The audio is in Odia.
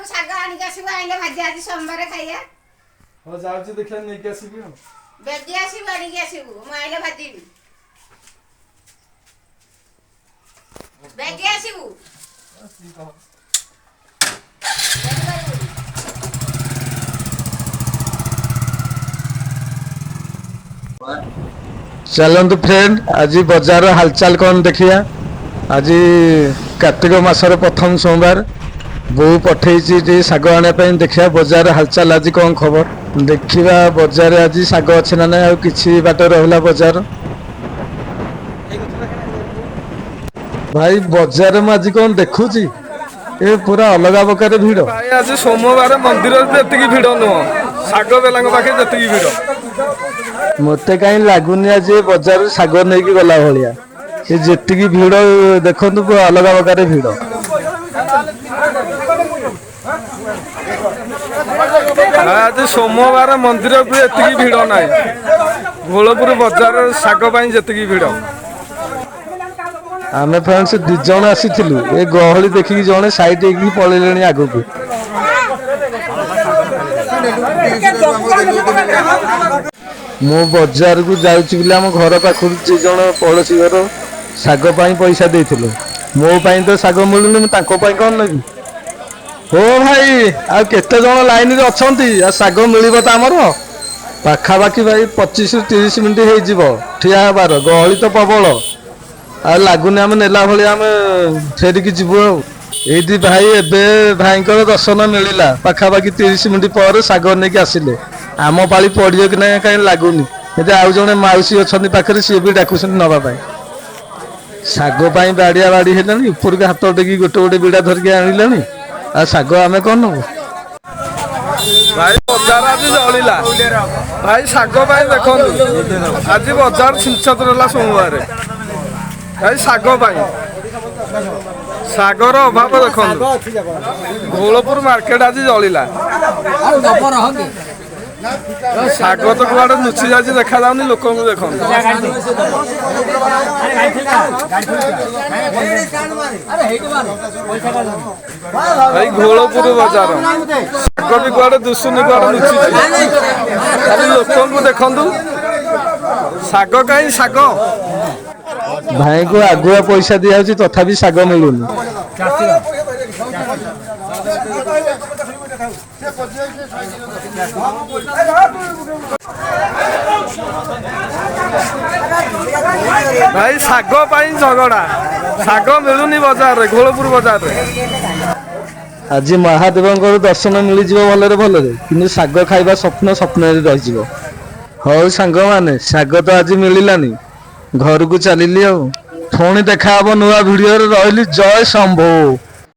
ବଜାରକୁ ଶାଗ ଆଣିକି ଆସିବୁ, ଆଣିଲେ ଭାଜି, ଆଜି ସୋମବାର ଖାଇବା। ହଉ, ଯାଉଛି, ଦେଖିବା, ନେଇକି ଆସିବି ଆଉ। ବେଗି ଆସିବୁ, ଆଣିକି ଆସିବୁ, ମୁଁ ଆଇଲେ ଭାଜିବି। ବେଗି ଆସିବୁ। ଡେରି କରିବୁନି। ଚାଲନ୍ତୁ ଫ୍ରେଣ୍ଡ, ଆଜି ବଜାର ହାଲଚାଲ କ'ଣ ଦେଖିବା। ଆଜି କାର୍ତ୍ତିକ ମାସର ପ୍ରଥମ ସୋମବାର। ବୋଉ ପଠେଇଛି ଟିକେ ଶାଗ ଆଣିବା ପାଇଁ। ଦେଖିବା ବଜାର ହାଲଚାଲ ଆଜି କ'ଣ ଖବର। ଦେଖିବା ବଜାରରେ ଆଜି ଶାଗ ଅଛି ନା ନାହିଁ। ଆଉ କିଛି ବାଟ ରହିଲା ବଜାର। ଭାଇ, ବଜାରରେ ମୁଁ ଆଜି କ'ଣ ଦେଖୁଛି, ଏ ପୁରା ଅଲଗା ପ୍ରକାର ଭିଡ଼। ଭାଇ, ଆଜି ସୋମବାର, ମନ୍ଦିରରେ ବି ଏତିକି ଭିଡ଼ ନୁହଁ, ଶାଗ ବେଲାଙ୍କ ପାଖରେ ଯେତିକି ଭିଡ଼। ମତେ କାହିଁ ଲାଗୁନି ଆଜି ଏ ବଜାରରୁ ଶାଗ ନେଇକି ଗଲା ଭଳିଆ। ଏ ଯେତିକି ଭିଡ଼ ଦେଖନ୍ତୁ, ପୁରା ଅଲଗା ପ୍ରକାର ଭିଡ଼। ଭାଇ, ଆଜି ସୋମବାର, ମନ୍ଦିର ବି ଏତିକି ଭିଡ଼ ନାହିଁ, ଗୋଳପୁର ବଜାରରେ ଶାଗ ପାଇଁ ଯେତିକି ଭିଡ଼। ଆମେ ଫ୍ରେଣ୍ଡସ୍ ଦି ଜଣ ଆସିଥିଲୁ। ଏ ଗହଳି ଦେଖିକି ଜଣେ ସାଇଡ୍ ହେଇକି ପଳେଇଲେଣି ଆଗକୁ। ମୁଁ ବଜାରକୁ ଯାଉଛି ବୋଲି ଆମ ଘର ପାଖରୁ ଦି ଜଣ ପଡ଼ୋଶୀ ଘର ଶାଗ ପାଇଁ ପଇସା ଦେଇଥିଲେ। ମୋ ପାଇଁ ତ ଶାଗ ମିଳୁନି, ମୁଁ ତାଙ୍କ ପାଇଁ କ'ଣ ନେବି? ହୋ ଭାଇ, ଆଉ କେତେ ଜଣ ଲାଇନରେ ଅଛନ୍ତି? ଆଉ ଶାଗ ମିଳିବ ତ ଆମର? ପାଖାପାଖି ଭାଇ 25ରୁ 30 ମିନିଟ୍ ହେଇଯିବ ଠିଆ ହେବାର। ଗହଳି ତ ପ୍ରବଳ, ଆଉ ଲାଗୁନି ଆମେ ନେଲା ଭଳିଆ। ଆମେ ଫେରିକି ଯିବୁ। ଆଉ ଏଇଠି ଭାଇ, ଏବେ ଭାଇଙ୍କର ଦର୍ଶନ ମିଳିଲା। ପାଖାପାଖି 30 ମିନିଟ୍ ପରେ ଶାଗ ନେଇକି ଆସିଲେ। ଆମ ପାଳି ପଡ଼ିବ କି ନାହିଁ କାହିଁ ଲାଗୁନି। ଏଠି ଆଉ ଜଣେ ମାଉସୀ ଅଛନ୍ତି ପାଖରେ, ସିଏ ବି ଡାକୁଛନ୍ତି ନେବା ପାଇଁ। ଶାଗ ପାଇଁ ବାଡ଼ିଆ ବାଡ଼ି ହେଲାଣି, ଉପରକୁ ହାତ ଟେକି ଗୋଟେ ଗୋଟେ ବିଡ଼ା ଧରିକି ଆଣିଲେଣି। ଆଉ ଶାଗ ଆମେ କ'ଣ ନେବୁ? ଭାଇ, ବଜାର ଆଜି ଜଳିଲା ଭାଇ, ଶାଗ ପାଇଁ। ଦେଖନ୍ତୁ, ଆଜି ବଜାର ଛିନଛତ୍ର ହେଲା ସୋମବାର ଭାଇ, ଶାଗ ପାଇଁ। ଶାଗର ଅଭାବ ଦେଖନ୍ତୁ। ଗୋଳପୁର ମାର୍କେଟ ଆଜି ଜଳିଲା। ଶାଗ ତ କୁଆଡେ ଲୁଚି ଯାଉଛି, ଦେଖାଯାଉନି। ଲୋକଙ୍କୁ ଦେଖନ୍ତୁ। ଭାଇ, ଘୋଳପୁର ବଜାର ଶାଗ ବି କୁଆଡେ ଦୁଶୁନି, କୁଆଡେ ଲୁଚିଛି। ଖାଲି ଲୋକଙ୍କୁ ଦେଖନ୍ତୁ। ଶାଗ କାହିଁ ଶାଗ? ଭାଇଙ୍କୁ ଆଗୁଆ ପଇସା ଦିଆହଉଛି, ତଥାପି ଶାଗ ମିଳୁନି। ଭାଇ, ଶାଗ ପାଇଁ ଝଗଡା। ଶାଗ ମିଳୁନି ବଜାରରେ, ଘୋଳପୁର ବଜାରରେ। ଆଜି ମହାଦେବଙ୍କର ଦର୍ଶନ ମିଳିଯିବ ଭଲରେ ଭଲରେ, କିନ୍ତୁ ଶାଗ ଖାଇବା ସ୍ୱପ୍ନ ସ୍ୱପ୍ନରେ ରହିଯିବ। ହଉ ସାଙ୍ଗମାନେ, ଶାଗ ତ ଆଜି ମିଳିଲାନି, ଘରକୁ ଚାଲିଲି। ଆଉ ପୁଣି ଦେଖା ହବ ନୂଆ ଭିଡିଓରେ। ରହିଲି, ଜୟ ଶମ୍ଭୁ।